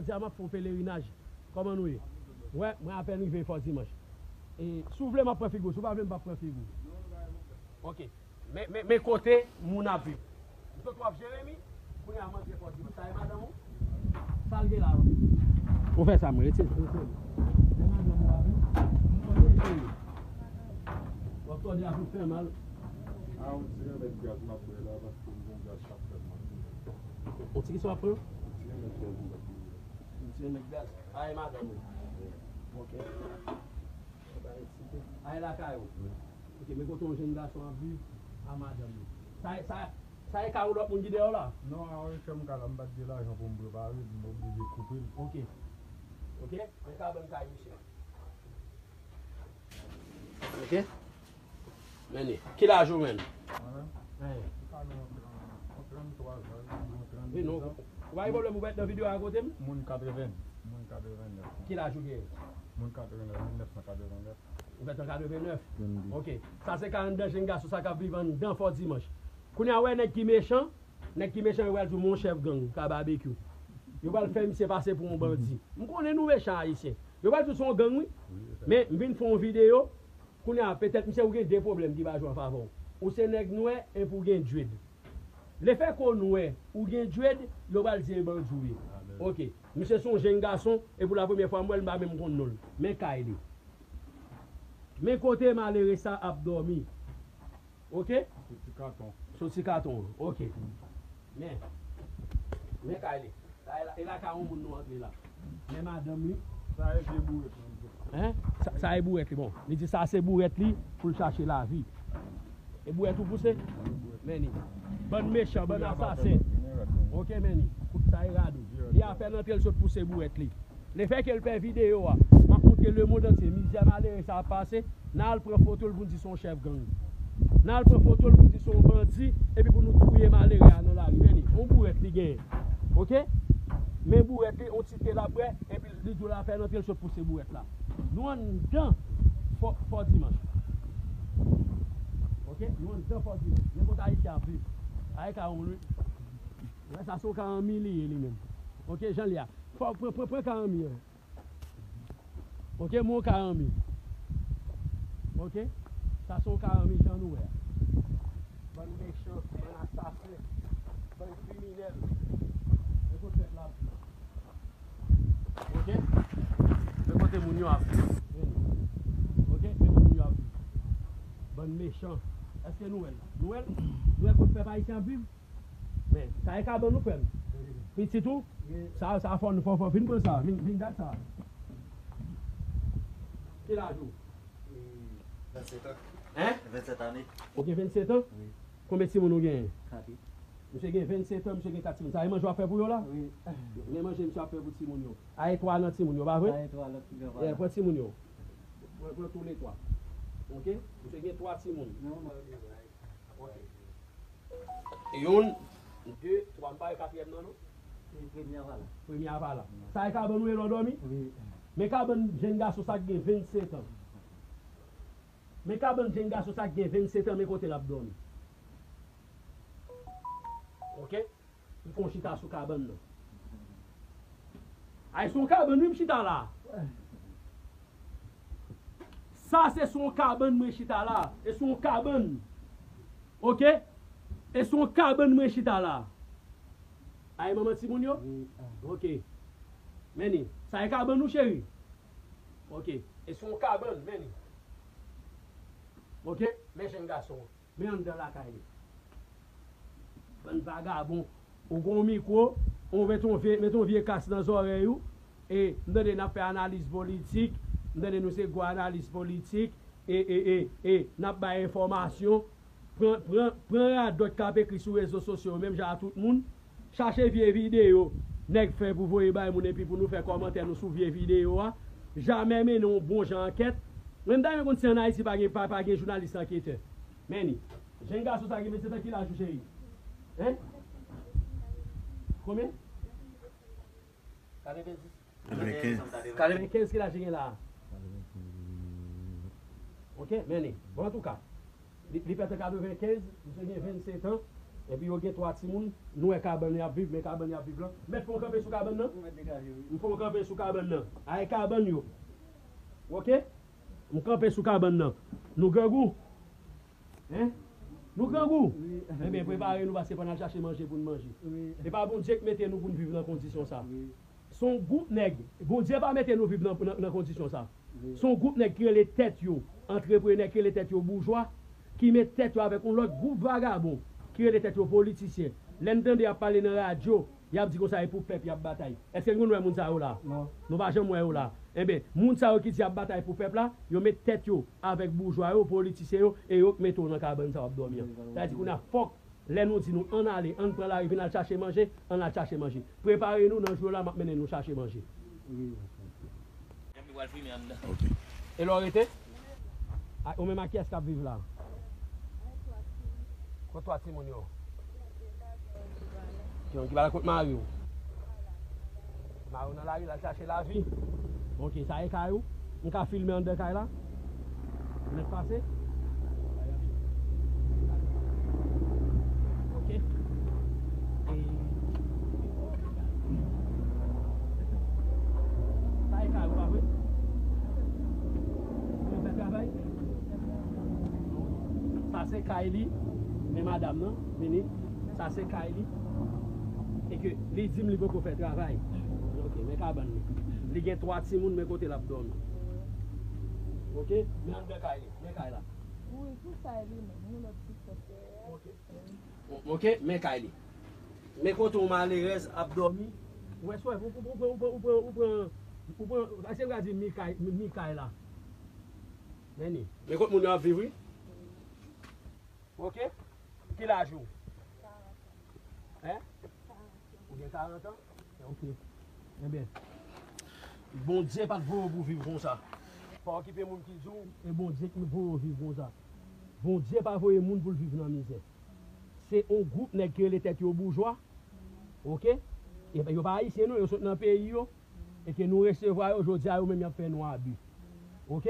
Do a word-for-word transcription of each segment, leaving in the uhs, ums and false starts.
Deja m ap fè yon pelerinaj. Kòman nou ye? Wè, mwen apèn rive Fò Dimanch. E, si w vle, m ap pran figi w. Si w pa vle, m p ap pran figi w. Ok. Men, men, men kote moun ap viv. M sot w ap Jeremi, kounye a m antre Fò Dimanch. Sa e madanm ou? Sa l gen la? Ou fè sa, mwen retire. Retire. Men madanm ou ap viv. M konnen retire. W ap tòde ap fè mal. A, yon ti remèd gaz m ap bwè la, paske m gon gaz k ap fè m mal. Yon ti kisa w ap pran? Yon ti remèd gaz m ap bwè. Yon ti remèd gaz. A, e madanm ou? Ok. Ay lakay ou. Ok, men kote yon jenn gason ap viv a madanm li. Sa, sa, sa e kay yon lòt moun ki dèyè w la? Non, a yon chanm ka la, m pa t gen lajan pou m prepare, m oblije koupe l. Ok. Ok, men kabann kay misye. Ok. Men li. Ki laj ou menm? Mwen menm? Wi, non. Ou pa gen pwoblèm ou mèt nan videyo a kote m? Moun katreven, moun katreven nèf. Ki laj ou gen? Moun katreven nèf, mil nèf san katreven nèf. Ou fèt an katreven nèf? Ok. Sa se ka anndan jenn gason sa k ap viv anndan Fò Dimanch. Kounye a, wè nèg ki mechan, nèg ki mechan yo pral di w, "Mon chèf gang, ka babekyou." Yo pral fè misye pase pou yon bandi. M konnen nou mechan Ayisyen. Yo pral di w se yon gang, wi. Men, m vin fè yon videyo. Kounye a, petèt, misye, ou gen de pwoblèm ki pa jwe an favè w. Ou se nèg nwè, epi ou gen dread. Lefètke w nwè, ou gen dread, yo pral di e bandi w ye. Ok. Misye se yon jenn gason, e pou la premyè fwa m wè l, m pa menm konn non l. Men kay li. Men kote malere sa ap dòmi. Ok? Sou ti katon. Sou ti katon, ok. Men. Men kay li. Sa e la, e lakay yon moun nou antre la. Men madanm li. Sa e vye bourèt li. Hein? Sa, sa e bourèt li, bon. Li di sa se bourèt li pou l chache lavi. E bourèt ou pouse? Men li. Bann mechan, bann asasen. Ok, men li. Kout sa e rad ou. Li apèn antre l sot pouse bourèt li. Lefètke l fè videyo a, m ap montre lemonn antye mizè malere sa ap pase, n al pran foto l pou n di se yon chèf gang. N al pran foto l pou n di se yon bandi, epi pou nou touye malere a nan lari. Men li, yon bourèt li genyen. Ok? Men bourèt li, yon ti te l ap bwè, epi li di w l apèn antre l sot pouse bourèt la. Nou anndan Fò, Fò Dimanch. Ok? Nou anndan Fò Dimanch. Men kote Ayisyen ap viv. Ay ka yon lwi. Wè, sa se yon ka anmi li ye li menm. Ok, jan l ye a. Fò, pran, pran, pran ka anmi an. Ok, mwen yon ka anmi. Ok? Sa se yon ka anmi jan nou wè a. Bann mechan, bann asasen, bann kriminèl. Men kote pèp la ap viv. Ok? Men kote moun yo ap viv. Men li. Ok? Men kote moun yo ap viv. Bann mechan. Èske nou wè l? Nou wè l? Nou wè kote pèp ayisyen ap viv? Men, sa e kabann ou, frè m? Pitit ou? Sa, sa fò nou fò, fò. Vin pran sa, vin, vin gad sa. Ki laj ou? Vennsèt an. Hein? Vennsèt ane. Ou gen vennsèt an? Wi. Konbyen timoun ou genyen? Kat. Misye gen vennsèt an, misye gen kat timoun. Sa e manje w ap fè pou yo la? Wi. Men manje misye ap fè pou timoun yo. A e twa nan timoun yo, pa vre? A e twa lòt ki gen. Yeah, pran timoun yo. Pran, pran tou le twa. Ok? Misye gen twa timoun. Non, non. Ok. Youn, de, twa, m pa wè katriyèm nan, non? Premye a pa la. Premye a pa la. Sa e kabann ou ye lè w dòmi? Wi. Men kabann jenn gason sa k gen vennsèt an. Men kabann jenn gason sa k gen vennsèt an, men kote l ap dòmi. Ok? Li kon chita sou kabann nan. Ay, sou yon kabann, wi, m chita la. Sa se sou yon kabann mwen chita la. E sou yon kabann. Ok? E sou yon kabann mwen chita la. Ay, manman timoun yo? Wi. Ok. Men li. Sa e kabann ou, cheri? Ok. E sou yon kabann, men li. Ok? Men jenn gason. Men anndan lakay li. Bann vagabon. Ou gon mikwo, ou met yon vye, met yon vye kas nan zòrèy ou, e m tande n ap fè analiz politik, m tande nou se gwo analiz politik, e, e, e, e, n ap bay enfòmasyon, pran, pran, pran radòt k ap ekri sou rezo sosyo yo, menm jan a tout moun, chache vye videyo nèg fè pou voye bay moun epi pou nou fè kòmantè nou sou vye videyo a, jamè mennen yon bon jan ankèt. Mwen m ta renmen konn si ann Ayiti pa gen, pa, pa gen jounalis anketè. Men li. Jenn gason sa gen vennsèt an, ki laj ou, cheri? Hein? Konbyen? Katrevenndis. Katrevenkenz. Katrevenkenz, ki laj li gen la a? Ok, men li. Bon, antouka, li, li fèt an katrevenkenz, misye gen vennsèt an. Epi yo gen twa timoun, nou wè kabann y ap viv, men kabann y ap viv lan. Mèt fè yon kanpe sou kabann nan? M fè yon kanpe sou kabann nan. Ay kabann yo. Oke? M kanpe sou kabann nan. Nou grangou? Hein? Nou grangou? Wi. Ebyen, prepare nou paske fò n al chache manje pou n manje. Wi. E pa Bondye k mete nou pou n viv nan kondisyon sa. Wi. Se yon gwoup nèg, Bondye pa mete nou viv nan, nan, nan kondisyon sa. Wi. Se yon gwoup nèg ki rele tèt yo antreprenè, ki rele tèt yo boujwa, ki met tèt yo avèk yon lòt gwoup vagabon ki rele tèt yo politisyen. Lè n tande y ap pale nan radyo, y ap di konsa e pou pèp y ap batay. Èske n konn wè moun sa yo la? Non. Nou pa janm wè yo la. Enben, moun sa yo ki di y ap batay pou pèp la, yo met tèt yo avèk boujwa yo, politisyen yo, e yo k mete w nan kabann sa w ap dòmi an. Sa vle di kounye a fòk lè nou di nou ann ale, ann pran lari, vin al chache manje, ann al chache manje. Prepare nou, nan jou la, m ap mennen nou chache manje. Wi, ok. Epi w al fimen anndan. Ok. E lè w rete? A, ou menm ak kiyès k ap viv la? Kot twa timoun yo? Ki yon ki pa la kot mari w? Mari w nan lari, l al chache lavi. Ok, sa e kay ou? M ka filme anndan kay la? Ou mèt pase? Ok. E sa e kay ou, pa vre? Ou fè travay? Sa se kay li, men madanm nan, vini. Sa se kay li. E ke li di m li poko fè travay. Ok, men kabann li. Li gen twa timoun, men kote l ap dòmi. Ok, men anndan kay li, men kay la. Wi, pou sa e li menm, yon lòt ti pòt dèyè. Ok. Ok, men kay li. Men kote yon malerèz ap dòmi. Ou wè, sou, ou, ou pran, ou pran, ou pran, ou pran, se m ka di mi kay, mi, mi kay la. Men ni. Men kot moun yo ap viv, wi. Ok? Ki laj ou? Hein? Ou gen karant an? Ok. Enben, Bondye pa t voye w pou w viv konsa. Pa okipe moun ki di w, e Bondye ki voye w viv konsa. Bondye pa voye moun pou l viv nan mizè. Se yon gwoup nèg ki rele tèt yo boujwa. Ok? E yo pa ayisyen non, yo sot nan peyi yo. E ke nou resevwa yo, jodi a yo menm y ap fè nou abi. Ok?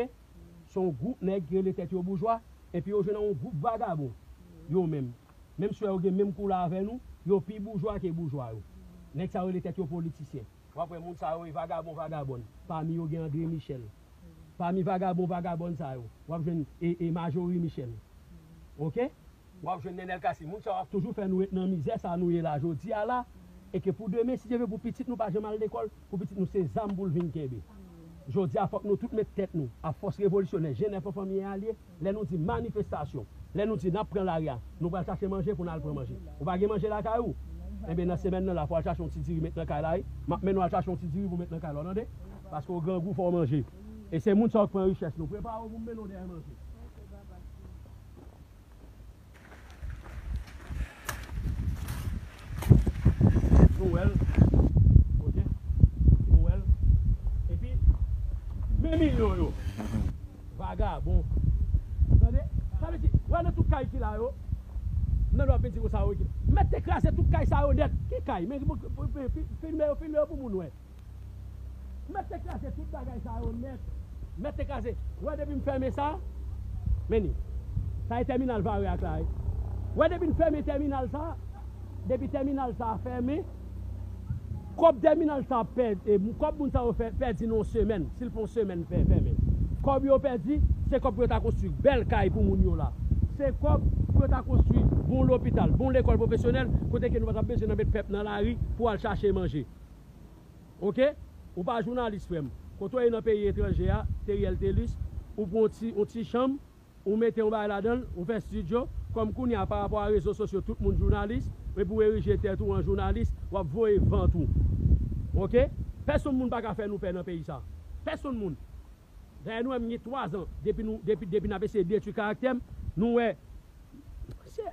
Se yon gwoup nèg ki rele tèt yo boujwa, epi yo jwenn yon gwoup vagabon. Yo menm. Menm si w wè yo gen menm koulè avè nou, yo pi boujwa ke boujwa yo. Nèg sa yo rele tèt yo politisyen. W ap wè moun sa yo e vagabon vagabòn. Pami yo gen André Michel. Pami vagabon vagabòn sa yo, w ap jwenn e, e Marjorie Michel. Ok? W ap jwenn Nenel Cassy. Moun sa yo ap toujou fè nou ret nan mizè sa nou ye la jodi a la. E ke pou demen, si Dye vle, pou pitit nou pa janm al lekòl, pou pitit nou se zam pou l vin kenbe. Jodi a, fòk nou tout met tèt nou, a fòs revolisyonè, G nèf an fanmi alye, lè nou di manifestasyon, lè nou di n ap pran lari a, nou pral chache manje pou n al pran manje. Ou pa gen manje lakay ou? Enben, nan semèn nan la, fò w al chache yon ti diri met nan kay la, wi. M ap mennen w al chache yon ti diri pou w met nan kay la, w tande? Paske w grangou, fò w manje. E se moun sa yo k pran richès nou. Prepare w pou m mennen w dèyè manje. Nou wè l. Ok. Nou wè l. Epi, men milyon yo. Vagabon. Tande? Sa vle di, wè nan tout kay ki la yo, m nan dwa vin di konsa yo ki la. Mèt te kraze tout kay sa yo nèt. Ki kay? Men, men, men, fi-, filme yo, filme yo pou moun wè. Mèt te kraze tout bagay sa yo nèt. Mèt te kraze. Ou wè depi m fèmen sa, men ni. Sa e tèminal Vare ak la, wi. Ou wè depi n fèmen tèminal sa, depi tèminal sa fèmen, kòb tèminal sa pèdi, e, kòb moun sa yo fè, pèdi nan yon semèn, si l fè yon semèn fè, fèmen. Kòb yo pèdi, se kòb pou yo ta konstwi bèl kay pou moun yo la. Se kòb pou yo ta konstwi bon lopital, bon lekòl pwofesyonèl, kote ke nou pa t ap bezwen nan met pèp nan lari pou al chache manje. Ok? Ou pa jounalis, frè m. Kote w ye nan peyi etranje a, Teriel Telus, ou pran yon ti, yon ti chanm, ou mete yon bagay ladan l, ou fè estidyo, kòm kounye a, pa rapò a rezo sosyo, tout moun jounalis, men pou w erije tèt ou an jounalis, w ap voye vant ou. Ok? Pèsonn moun pa ka fè nou pè nan peyi sa. Pèsonn moun. Dayè, nou wè m gen twa zan, depi nou, depi, depi n ap eseye detwi karaktè m, nou wè, se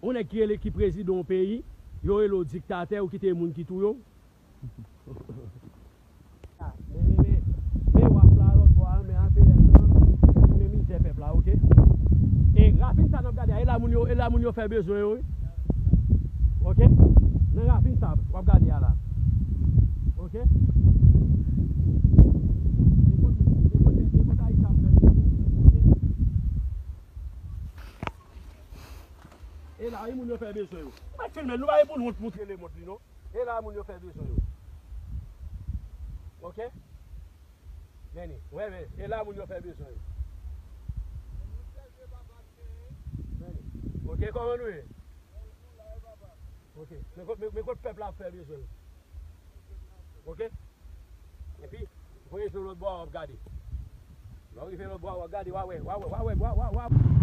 yon nèg ki rele ki prezidan yon peyi, yo rele w diktatè, ou kite moun ki touye w. Men, men, men, men waf la lòt bò a, men A P N nan, epi men mizè pèp la, ok? E ravin sa n ap gade a, e la moun yo, e la moun yo fè bezwen yo, wi. Ok? Nan ravin sa, w ap gade a la. Ok? E kot, e kot, e kot Ayiti ap fè bezwen yo, ok? E la, Ay, moun yo fè bezwen yo. Nou pa filme l, nou pa gen pou nou moutre lemonn li, non. E la moun yo fè bezwen yo. Oke? Vini, wè, men, e la moun yo fè bezwen yo. Vini. Oke, kòman nou ye? Oke, men kot, men, men kot pèp la ap fè bezwen yo. Oke? Epi, voye sou lòt bò a, w ap gade. Lè w rive lòt bò a, w ap gade, w a wè, w a wè, w a wè, w a, w a, w a.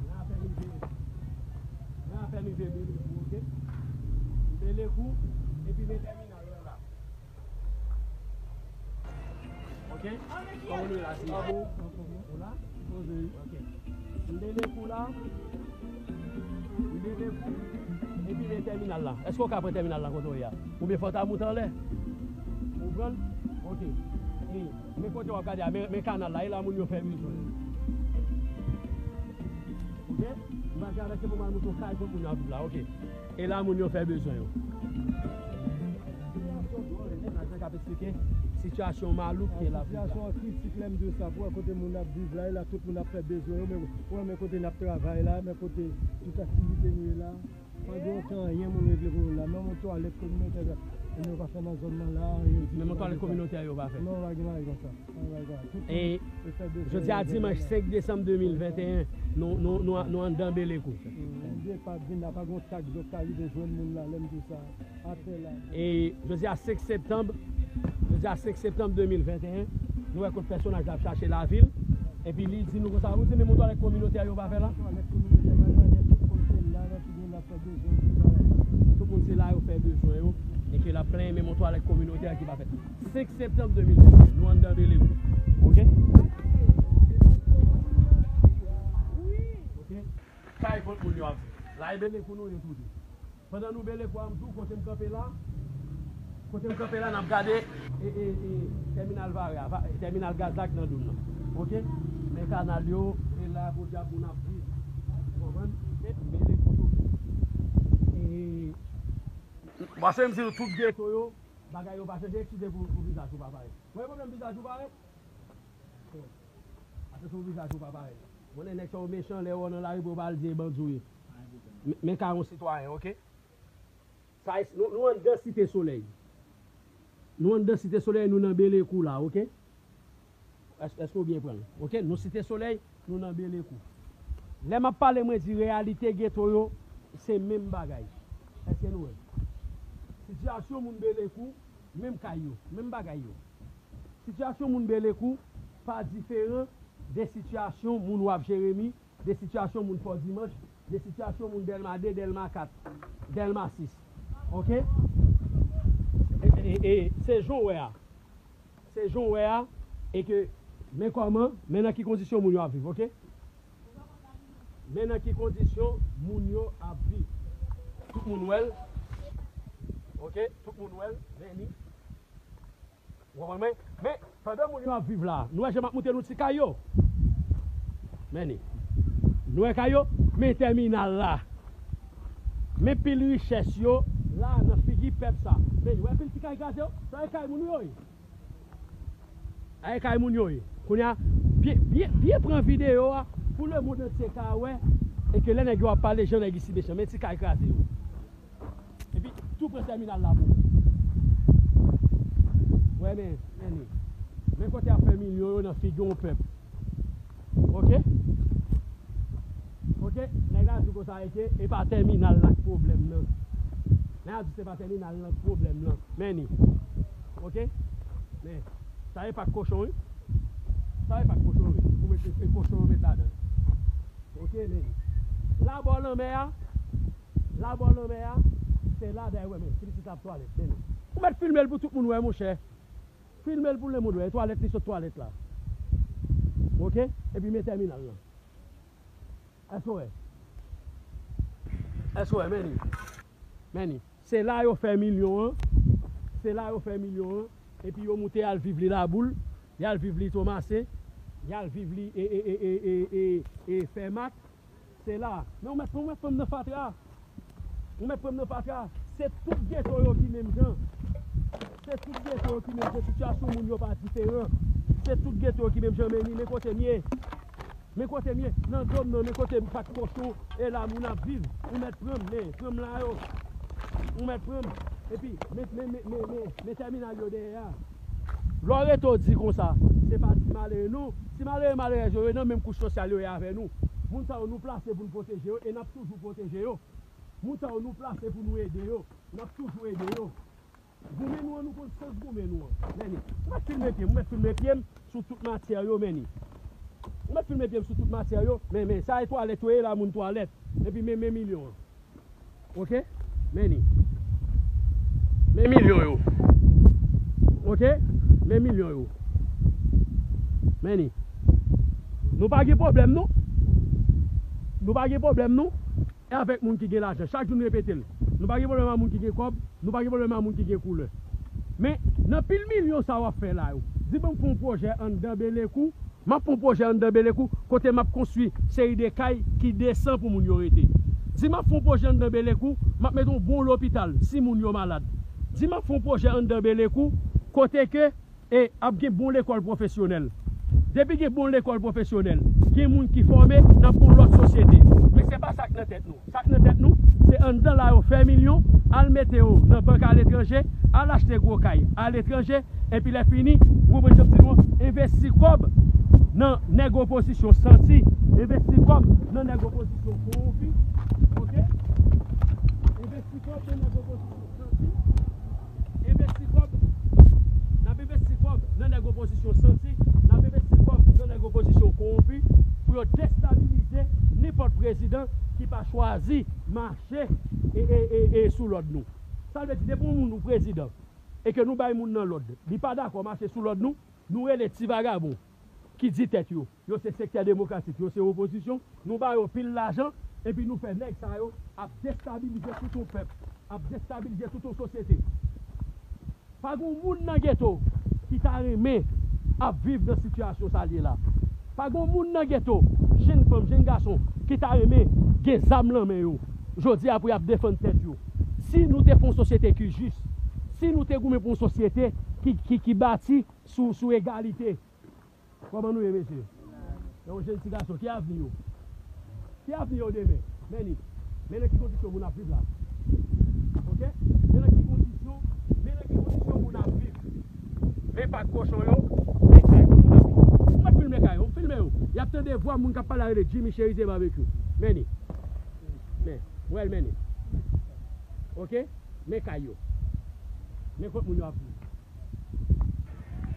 Nan afè mize, nan afè mize Belekou, oke? Belekou, epi men tèminal la la. Oke? Kòman nou ye la, Siya? Ou la? Poze. Oke. M Belekou la. M Belekou. Epi men tèminal la. Èske w ka pran tèminal la kote w ye a? Oubyen fò w ta moute anlè? Ou konprann? Oke. E, men kote w ap gade a, men, men kanal la, e la moun yo fè bezwen yo. Oke? M pral travèse pou m al montre w kay kot moun yo ap viv la, oke? E la moun yo fè bezwen yo. Imaj lan k ap eksplike sitiyasyon malouk ke l ap viv la. Sitiyasyon an kritik, lè m di w sa, pou wè kote moun ap viv la, e la tout moun ap fè bezwen yo, men ou wè men kote n ap travay la, men kote tout aktivite nou ye la. Pa gen okenn anyen moun regle pou nou la. Menm yon twalèt kominotè, yo pa fè nan zòn nan la. Menm yon twalèt kominotè yo pa fè. Non, pa gen anyen konsa. Pa gen anyen konsa. Tout moun yo fè bezwen yo. E jodi a dimanch senk desanm de mil venteyen, nou, nou, nou, nou anndan Belekou. Moun pa vin la, pa gen yon tak zòt ka rive jwenn moun la, lè m di sa. Atè la. E jodi a senk septanm, jodi a senk septanm de mil venteyen, nou wè kot pèsonaj la ap chache lavil. Epi li di nou konsa, ou di menm yon twalèt kominotè yo pa fè la? Twalèt kominotè pa gen anyen, tout moun se la, nan tout moun ap fè bezwen, tout bagay la. Tout moun se la yo fè bezwen yo, e ke l ap plenyen menm yon twalèt kominotè ki pa fèt. Senk septanm de mil venteyen, nou anndan Belekou. Oke? Oke? Kay kot moun yo ap viv. La e Belekou nou ye toujou. Pandan nou Belekou a, m di w kote m kanpe la, kote m kanpe la, n ap gade, e, e, e, tèminal vare a, va-, tèminal gaz la ki nan Doum nan. Oke? Men kanal yo, e la podyab moun ap viv. Ou konprann? Belekou toujou. E, paske m di nou tout geto yo, bagay yo pa chanje, eskize pou, pou vizaj ou pa parèt. Mwen pwoblèm vizaj ou parèt? Atè sou vizaj ou pa parèt. Konnen nèg sa yo mechan, lè yo nan lari pou yo pa al di e bandi w ye. Men, men ka yon sitwayen, oke? Sa, nou, nou anndan Site Solèy. Nou anndan Site Solèy, nou nan Belekou la, oke? Èske, èske w byen pran l? Oke, nou Site Solèy, nou nan Belekou. Lè m ap pale, mwen di reyalite geto yo, se menm bagay. Èske nou wè? Sitiyasyon moun Belekou, menm kay yo, menm bagay yo. Sitiyasyon moun Belekou pa diferan de sitiyasyon moun Waf Jeremi, de sitiyasyon moun Fò Dimanch, de sitiyasyon moun Dèlma de, Dèlma kat, Dèlma sis. Oke? E, e, se jan w wè a. Se jan w wè a. E ke, men kòman, men nan ki kondisyon moun yo ap viv, oke? Men nan ki kondisyon moun yo ap viv. Tout moun wè l. Oke? Tout moun wè l. Men li. Ou konprann mwen? Men, pandan moun yo ap viv la, nou wè jan m ap montre nou ti kay yo? Men li. Nou wè kay yo? Men tèminal la. Men pil richès yo la nan figi pèp sa. Men li, wè pil ti kay kraze yo? Sa e kay moun yo ye. A e kay moun yo ye. Kounye a, byen, byen, byen pran videyo a pou lemonn antye ka wè. E ke lè nèg yo ap pale, jan nèg isi mechan. Men ti kay kraze yo. Epi, tou pre tèminal la pou mwen. Wè, men, men li. Men kote y ap fè milyon yo nan figi yon pèp. Oke? Oke? Nèg la di konsa, e ke, e pa tèminal la k pwoblèm nan. Nèg la di se pa tèminal la k pwoblèm nan. Men li. Oke? Men, sa e pak kochon, wi. Sa e pak kochon, wi. Pou mete, se kochon yo met ladan. Oke, men li. Labò lanmè a, labò lanmè a, se la dèyè, wè, men, ti pitit la ap twalèt, men li. Ou mèt filme l pou tout moun wè, monchè. Filme l pou lemonn wè, e twalèt li sot twalèt la. Oke? Epi men tèminal lan. Èske w wè? Èske w wè? Men li. Men li. Se la yo fè milyon an. Se la yo fè milyon an. Epi yo moute y al viv li Laboul. Y al viv li Tomasen. Y al viv li e, e, e, e, e, e, e Fèmat. Se la. Men ou mèt, ou mèt pran m nan fatra. Ou mèt pran m nan fatra. Se tout geto yo ki menm jan. Se tout geto yo ki menm jan. Sitiyasyon moun yo pa diferan. Se tout geto yo ki menm jan, men li, men kote m ye. Men kote m ye. Nan dòm nan, men kote m, pak kochon, e la moun ap viv. Ou mèt pran m, men, pran m la yo. Ou mèt pran m. Epi, men, men, men tèminal yo dèyè a. Lè w rete w di konsa, se pa ti malere non. Ti malere, malerèz yo, yo nan menm kouch sosyal yo ye avè nou. Moun sa yo, nou plase pou n pwoteje yo, e n ap toujou pwoteje yo. Moun sa yo, nou plase pou nou ede yo, n ap toujou ede yo. Goumen nou an, nou konn sans goumen nou an. Men li. Ou mèt filme pye m, ou mèt filme pye m sou tout matyè yo, men li. Ou mèt filme pye m sou tout matyè yo, men, men, sa e twalèt yo ye la, moun twalèt. Epi men, men milyon an. Oke? Men li. Men milyon yo. Oke? Men milyon yo. Men li. Nou pa gen pwoblèm, non. Nou pa gen pwoblèm, non. E avèk moun ki gen lajan. Chak jou n repete l. Nou pa gen pwoblèm ak moun ki gen kòb. Nou pa gen pwoblèm ak moun ki gen koulè. Men, nan pil milyon sa w ap fè la yo, di ban m fè yon pwojè anndan Belekou. M ap fè yon pwojè anndan Belekou kote m ap konstwi seri de kay ki desan pou moun yo rete. Di m ap fè yon pwojè anndan Belekou, m ap mete yon bon lopital si moun yo malad. Di m ap fè yon pwojè anndan Belekou kote ke e ap gen bon lekòl pwofesyonèl. Depi gen bon lekòl pwofesyonèl, gen moun ki fòme, n ap gen yon lòt sosyete. Men se pa sa k nan tèt nou. Sa k nan tèt nou, se anndan la yo fè milyon, al mete yo nan bank aletranje, al achte gwo kay aletranje, epi lè fini, ou konprann jan m di nou an, envesti kòb nan nèg opozisyon santi, envesti kòb nan nèg opozisyon kowonpi, oke? Envesti kòb nan nèg opozisyon santi, envesti kòb, n ap envesti kòb nan nèg opozisyon santi, n ap envesti kòb nan nèg opozisyon kowonpi pou yo destabilize nenpòt prezidan ki pa chwazi mache e, e, e, e sou lòd nou. Sa vle di, depi yon moun ou prezidan e ke nou bay moun nan lòd, li pa dakò mache sou lòd nou, nou rele ti vagabon ki di tèt yo, yo se sektè demokratik, yo se opozisyon, nou ba yo pil lajan, epi nou fè nèg sa yo ap destabilize tout yon pèp, ap destabilize tout yon sosyete. Pa gen moun nan geto ki ta renmen ap viv nan sitiyasyon sa l ye la. Pa gen moun nan geto, jenn fanm, jenn gason, ki ta renmen gen zam nan men yo jodi a pou y ap defann tèt yo. Si nou te fè yon sosyete ki jis, si nou te goumen pou yon sosyete ki, ki, ki bati sou, sou egalite, kòman nou ye, mesye? Yon jenn ti gason, ki avni yo? Ki avni yo demen? Men li. Men nan ki kondisyon moun ap viv la. Oke? Men nan ki kondisyon, men nan ki kondisyon moun ap viv. Men pak kochon yo, men kay kote moun ap viv. Ou mèt filme kay yo, filme yo. Y ap tande vwa moun k ap pale a rele Jimmy Cherizier Barbecue. Men li. Men, ou wè l men li. Oke? Men kay yo. Men kot moun yo ap viv.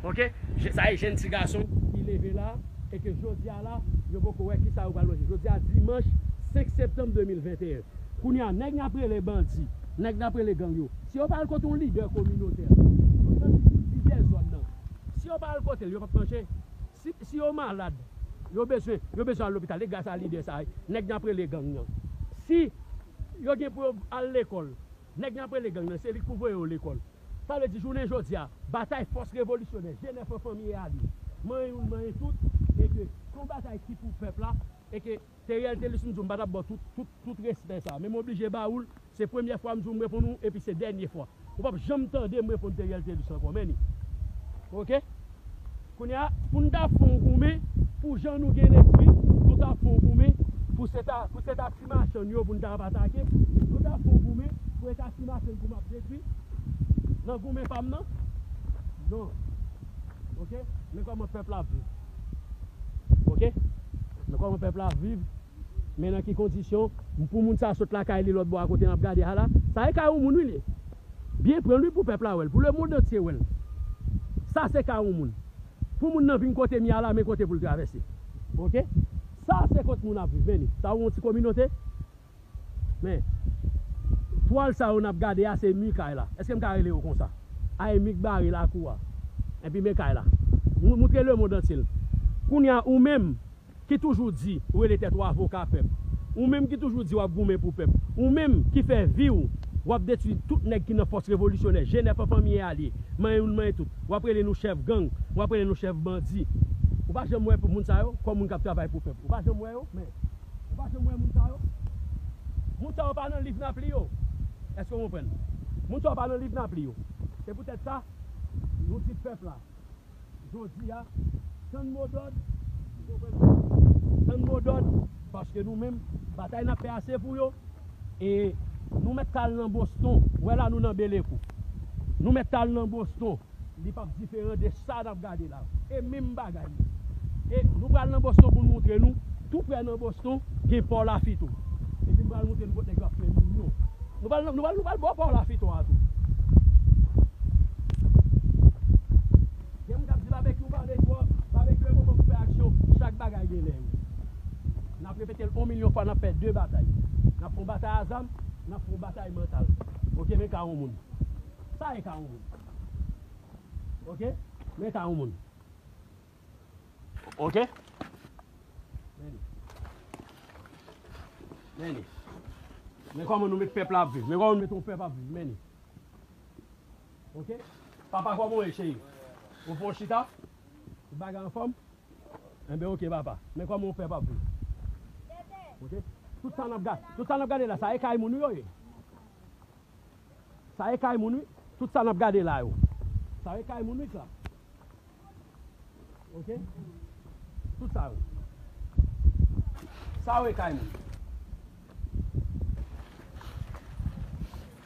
Oke? Je-, sa e jenn ti gason ki leve la, e ke jodi a la, yo poko wè kisa yo pral manje. Jodi a, dimanch senk septanm de mil venteyen. Kounye a, nèg n ap rele bandi, Nèg n ap rele gang yo. Si yo pa al kote yon lidè kominotè, yon lidè zòn nan, si yo pa al kote l, yo p ap manje. Si, si yo malad, yo bezwen, yo bezwen al lopital, e gras a lidè sa a, nèg n ap rele gang nan. Si yo gen pou yo al lekòl, nèg n ap rele gang nan, se li k pou voye yo lekòl. Sa vle di, jounen jodi a, batay fòs revolisyonè, G nèf an fanmi e alye, manyen youn, manyen tout, e ke se yon batay ki pou pèp la, e ke Theriel Thelus, m di w, m pa t ap ba w tout, tout, tout respè sa. Men m oblije ba ou l. Se premye fwa m di w m reponn ou, epi se dènye fwa. Ou p ap janm tande m reponn Theriel Thelus ankò, men ni. Oke? Kounye a, pou n ta fè yon goumen, pou jan nou gen lespri, nou ta fè yon goumen, pou se ta, pou se ta ti machann yo, pou n ta ap atake, nou ta fè yon goumen, pou e ta ti machann pou m ap detwi, nan goumen pa m nan? Non. Oke? Men kòman pèp la ap viv. Oke? Men kòman pèp la ap viv. Men nan ki kondisyon, pou moun sa sot lakay li lòt bò a kote n ap gade a la, sa e kay yon moun wi li. Byen pran l wi pou pèp la wè l, pou lemonn antye wè l. Sa se kay yon moun. Pou moun nan vin kote m ye a la, men kote pou l travèse. Oke? Sa se kot moun ap viv, men ni. Sa yon ti kominote? Men, twal sa yo n ap gade a, se mi kay la. Èske m ka rele yo konsa? A, e mi k bare lakou a. Epi men kay la. Mou-, moutre lemonn antye l. Kounye a, ou menm ki toujou di, ou rele tèt ou avoka pèp. Ou menm ki toujou di w ap goumen pou pèp. Ou menm ki fè vi w, w ap detwi tout nèg ki nan fòs revolisyonè, G nèf an fanmi e alye, manyen youn, manyen tout. W ap rele nou chèf gang, w ap rele nou chèf bandi. Ou pa janm wè pou moun sa yo, kòm moun k ap travay pou pèp. Ou pa janm wè yo, men. Ou pa janm wè moun sa yo? Moun sa yo pa nan liv n ap li yo. Èske w konprann? Moun sa yo pa nan liv n ap li yo. Se poutèt sa, nou di pèp la, jodi a, tann modòd, ou konprann? Tann modòd, paske nou menm, batay n ap fè a se pou yo. E nou mèt al nan Boston, wè la nou nan Belekou. Nou mèt al nan Boston. Li p ap diferan de sa n ap gade la. E menm bagay li. E nou pral nan Boston pou n moutre nou, tou prè nan Boston, gen pò Lafito. Epi n pral moutre nou kot nèg yo ap fè milyon. Nou pral, nou pral, nou pral bò pò Lafito a tou. Gen moun k ap di babekyou pale twòp, babekyou e moman pou fè aksyon, chak bagay gen lè yo. N ap repete l yon milyon fwa, n ap fè de batay. N ap fè yon batay a zam, n ap fè yon batay mantal. Oke, men ka yon moun. Sa e ka yon moun. Oke? Men ka yon moun. Oke? Men li. Men li. Men kòman nou met pèp la ap viv. Men kòman nou met yon pèp ap viv. Men li. Oke? Papa, kòman w ye, cheri? Ou fè yon chita? Tout bagay anfòm? Enben, oke, papa. Men kòman yon pèp ap viv. Oke? Tout sa n ap ga-, tout sa n ap gade la, sa e kay moun wi yo ye. Sa e kay moun wi. Tout sa n ap gade la yo. Sa e kay moun wi sa. Oke? Tout sa yo. Sa yo e kay moun.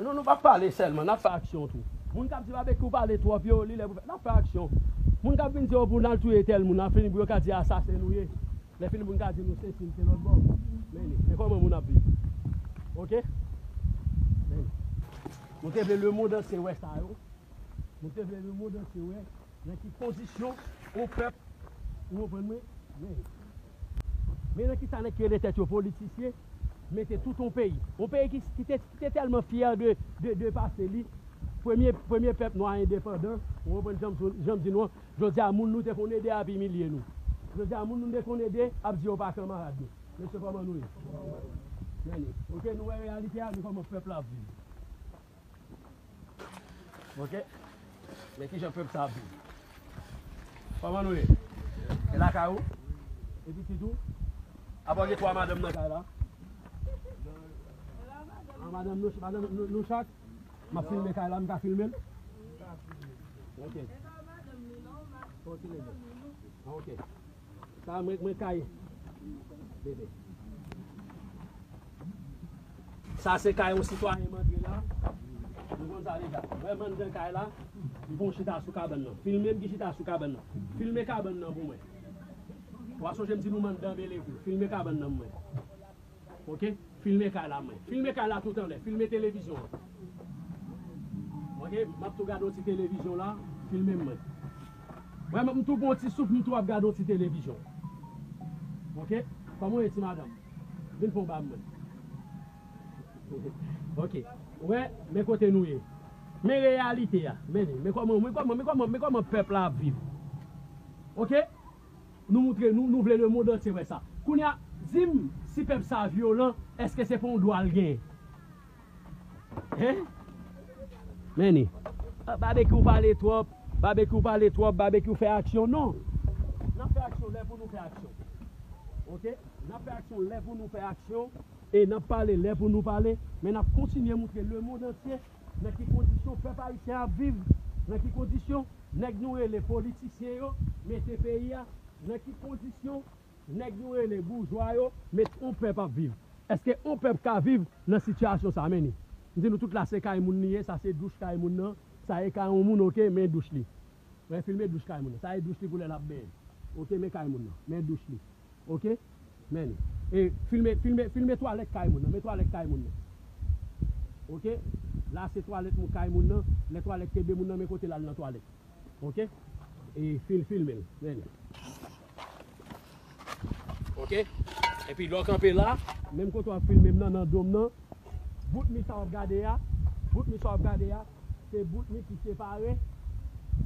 Nou, nou p ap pale sèlman, n ap fè aksyon tou. Moun k ap di babekyou pale twòp yo, li lè pou fè, n ap fè aksyon. Moun k ap vin di yo pou n al touye tèl moun, a fini pou yo ka di asasen nou ye. Lè fini pou n ka di nou se sil, se lòt bò. Men li, men kòman moun ap viv. Oke? Men li. Nou te vle lemonn antye wè sa yo. Nou te vle lemonn antye wè nan ki kondisyon yon pèp, ou konprann mwen? Men li. Men nan ki sa nèg ki rele tèt yo politisyen mete tout yon peyi. Yon peyi ki, ki te, ki te tèlman fyè de, de, de pase li. Premye, premye pèp nwa endepandan, ou konprann jan m, jan m di nou an. Jodi a, moun nou te konn ede ap imilye nou. Jodi a, moun nou te konn ede ap di yo pa kanmarad nou. Mesye, kòman nou ye? Men li. Oke, nou wè reyalite a, nou kòman pèp la ap viv. Oke? Men kijan pèp sa ap viv. Kòman nou ye? E lakay ou? E pitit ou? Apa w gen twa madanm nan kay la? A, madanm nou, madanm nou, nou chak? M ap filme kay la, m ka filme l? Oke. Oke. A, oke. Sa mwen, mwen kay bebe. Sa se kay yon sitwayen m antre la. Nou konn sa deja. Wè m anndan kay la, m pran chita sou kabann nan. Filme m ki chita sou kabann nan. Filme kabann nan pou mwen. W a sonje m di nou m anndan Belekou. Filme kabann nan mwen. Oke? Filme kay la mwen. Filme kay la tout anlè. Filme televizyon an. Oke? M ap tou gade yon ti televizyon la. Filme m mwen. Wè, m tou pran yon ti souf, m tou ap gade yon ti televizyon. Oke? Kòman w ye, ti madanm? Vin fè yon ba mwen. Ok. Ou wè, men kote nou ye. Men reyalite a. Men li. Men kòman, men kòman, men kòman, men kòman pèp la ap viv. Ok? Nou moutre, nou, nou vle lemonn antye wè sa. Kounye a, di m, si pèp sa vyolan, èske se pa yon dwa l genyen? Hein? Men li. Ah, Babekyou pale twòp, Babekyou pale twòp, Babekyou fè aksyon. Non. N ap fè aksyon lè pou nou fè aksyon. Ok? N ap fè aksyon lè pou nou fè aksyon. E n ap pale lè pou nou pale, men n ap kontinye moutre lemonn antye nan ki kondisyon pèp ayisyen ap viv, nan ki kondisyon nèg nou rele politisyen yo mete peyi a, nan ki kondisyon nèg nou rele boujwa yo met on pèp ap viv. Èske on pèp ka viv nan sitiyasyon sa? Men li. M di nou tout la se kay moun li ye, sa se douch kay moun nan, sa e kay on moun, ok, men douch li. Mwen filme douch kay moun nan. Sa e douch li pou lè l ap benyen. Ok, men kay moun nan. Men douch li. Ok? Men li. E filme, filme, filme twalèt kay moun nan. Men twalèt kay moun nan. Ok? La se twalèt moun kay moun nan. Lè twalèt kenbe moun nan, men kote l al nan twalèt. Ok? E fil, filme l. Men li. Ok? Epi lè w kanpe la, menm kote w ap filme m nan, nan do m nan, bout mi sa w ap gade a, bout mi sa w ap gade a, se bout mi ki separe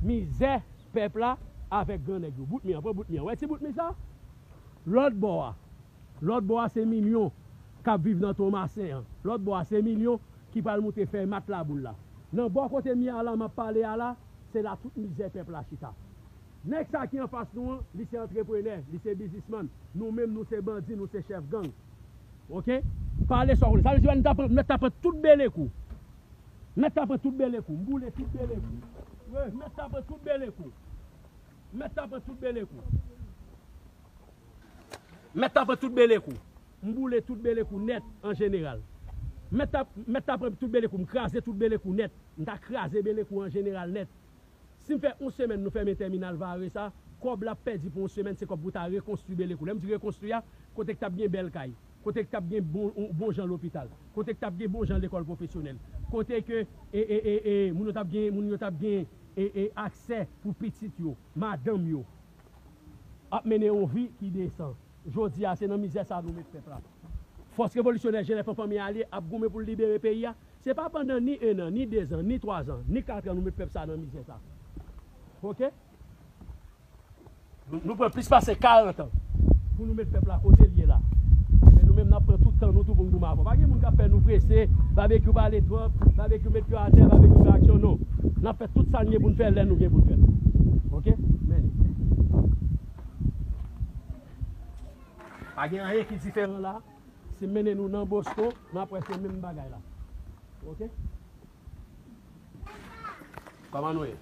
mizè pèp la avèk gran nèg yo. Bout mi an, pran bout mi an. Wè ti bout mi sa? Lòt bò a. Lòt bò a se milyon k ap viv nan Tomasen an. Lòt bò a se milyon ki pral moute fèy mat laboul la. Nan bò kote mi a la, m ap pale a la, se la tout mizè pèp la chita. Nèg sa ki anfas nou an, li se antreprenè, li se biznismann. Nou menm, nou se bandi, nou se chèf gang. Ok? Pale sa w konnen. Sa vle di, nou ta pran, nou ta pran tout belekou. Mèt ta pran tout belekou, m boule tout belekou. Wi, mèt ta pran tout belekou. Mèt ta pran tout belekou. Mèt ta pran tout belekou. M boule tout belekou nèt an jeneral. Mèt ta, mèt ta pran tout belekou, m kraze tout belekou nèt. M ta kraze belekou an jeneral nèt. Si m fè yon semèn nou fèmen tèminal Vare sa, kòb l ap pèdi pou yon semèn se kòb pou ta rekonstwi belekou. Lè m di rekonstwi a, kote k t ap gen bèl kay, kote k t ap gen bon, bon jan lopital, kote k t ap gen bon jan lekòl pwofesyonèl, kote ke e, e, e, e, moun yo t ap gen, moun yo t ap gen e, e, aksè pou pitit yo, madanm yo ap mennen yon vi ki desan. Jodi a, se nan mizè sa nou met pèp la. Fòs revolisyonè G N F an Fanmi Alye ap goumen pou l libere peyi a. Se pa pandan ni en an, ni dezan, ni twazan, ni katran nou met pèp sa nan mizè sa. Ok? Nou, nou pran plis pase karant an pou nou met pèp la kote l ye la. Men nou menm, n ap pran tout tan nou tou pou n goumen avè w. Pa gen moun k ap fè nou prese, Babekyou pale twòp, Babekyou met pye atè, Babekyou fè aksyon, non. N ap fè tout sa n gen pou n fè lè nou gen pou n fè l. Ok? Men li. Pa gen anyen ki diferan la. Si m mennen nou nan Boston, n ap wè se menm bagay la. Ok? Kòman nou ye?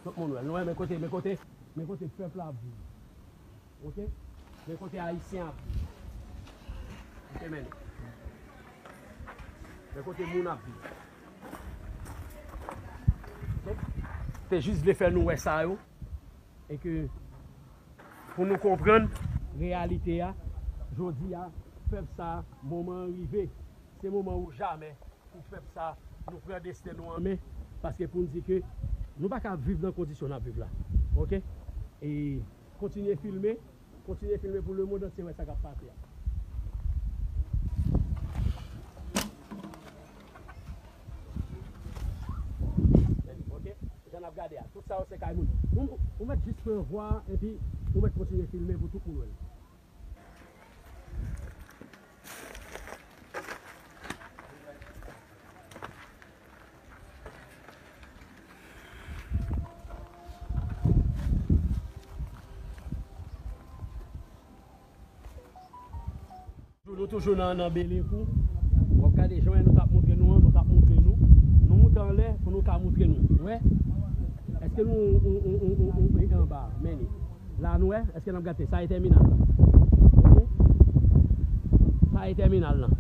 Tout moun wè. Nou wè, men kote, men kote, men kote pèp la ap viv. Ok? Men kote ayisyen ap viv. Ok, men. Men kote moun ap viv. Ok? Te jis vle fè nou wè sa yo. E ke pou nou konprann reyalite a, jodi a, pèp sa, moman an rive. Se moman ou jamè pou pèp sa, nou pran desten nou an men, paske pou n di ke nou pa ka viv nan kondisyon n ap viv la. Ok? E kontinye filme, kontinye filme pou lemonn antye wè sa k ap pase a. Ok? Jan n ap gade a, tout sa yo se kay moun. Ou, ou mèt jis pran vwa a, epi ou mèt kontinye filme pou tout moun wè l. Nou toujou nan, nan Belekou. W ap gade jan nou t ap montre nou an, nou t ap montre nou. Nou moute anlè pou nou ka montre nou. Ou wè? Èske nou, ou, ou, ou, ou, ou, ou anba? Men li. La nou wè, èske n ap gade? Sa e tèminal la. Ok? Sa e tèminal lan.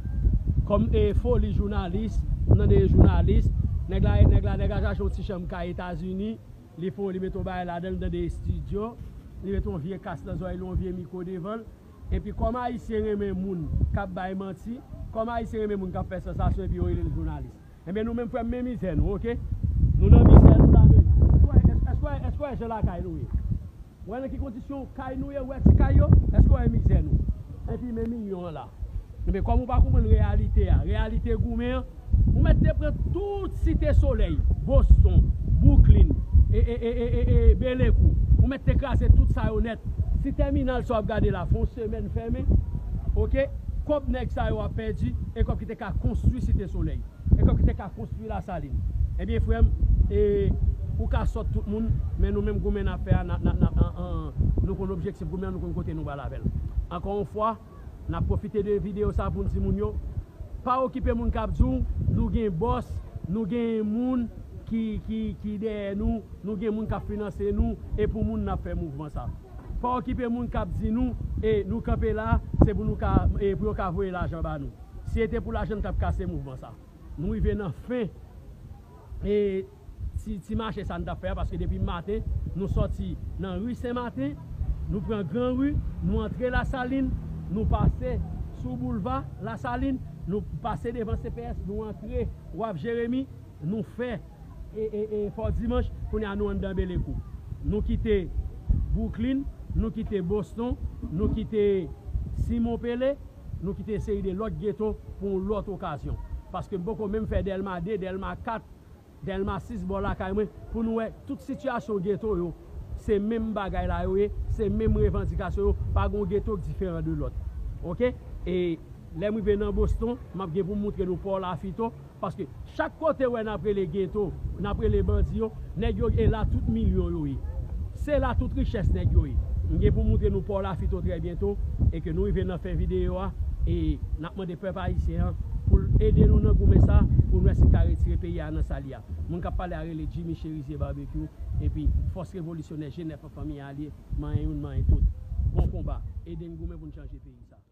Kòm e foli jounalis, m tande e jounalis, nèg la, nèg la, nèg la chache yon ti chanm kay Etazini, li fè, li mete yon bagay ladan l, m tande estidyo, li mete yon vye kas nan zòrèy li, yon vye mikwo devan l. Epi kòm ayisyen renmen moun k ap bay manti, kòm ayisyen renmen moun k ap fè sansasyon epi yo rele l jounalis. Enben nou menm frè m, men mizè nou, ok? Nou nan mizè nou la, men èske w wè, èske w wè, èske w wè jan lakay nou ye? W wè nan ki kondisyon kay nou ye, w wè ti kay yo? Èske w wè mizè nou? Epi men milyon an la. Men kòm ou pa konprann reyalite a, reyalite goumen an, ou mèt te pran tout Site Solèy, Boston, Brooklyn, e, e, e, e, e, e Belekou. Ou mèt te kraze tout sa yo nèt. Si tèminal sa w ap gade la, fè yon semèn fèmen, oke? Kòb nèg sa yo ap pèdi, e kòb ki te ka konstwi Site Solèy, e kòb ki te ka konstwi Lasalin. Ebyen, frè m, e, ou ka sòt tout moun, men nou menm goumen n ap fè a, n ap, n ap, n ap, an, an, nou konn objektif goumen an, nou konn kote nou pral avè l. Ankò yon fwa, n ap pwofite de videyo sa pou n di moun yo, pa okipe moun k ap di w, nou gen bòs, nou gen moun ki, ki, ki dèyè nou, nou gen moun k ap finanse nou, e pou moun n ap fè mouvman sa. Pa okipe moun k ap di nou, e nou kanpe la, se pou nou ka, e pou yo ka voye lajan ba nou. Si se te pou lajan, n t ap kase mouvman sa. Nou rive nan fen, e ti, ti mache sa n t ap fè a, paske depi maten, nou sòti nan ri Sen Maten, nou pran Gran Ri, nou antre Lasalin, nou pase sou boulva Lasalin, nou pase devan C P S, nou antre Waf Jeremi, nou fè, e, e, e Fò Dimanch, kounye a nou anndan Belekou. Nou kite Brooklyn, nou kite Boston, nou kite Simon Pele, nou kite seri de lòt geto pou yon lòt okazyon. Paske m poko menm fè Dèlma de, Dèlma kat, Dèlma sis bò lakay mwen, pou nou wè tout sitiyasyon geto yo, se menm bagay la yo ye, se menm revandikasyon yo, pa gen yon geto k diferan de lòt. Oke? E lè m rive nan Boston, m ap gen pou m moutre nou Pò Lafito, paske chak kote w wè n ap rele geto, n ap rele bandi yo, nèg yo e la tout milyon yo ye. Se la tout richès nèg yo ye. M gen pou m moutre nou Pò Lafito trè byento, e ke nou rive nan fen videyo a, e n ap mande pèp ayisyen an pou l ede nou nan goumen sa, pou n wè si n ka retire peyi a nan sa l ye a. Moun k ap pale a rele Jimmy Cherizier Barbecue, epi Fòs Revolisyonè G nèf an, Fanmi Alye, manyen youn, manyen tout. Bon konba, ede n goumen pou n chanje peyi sa.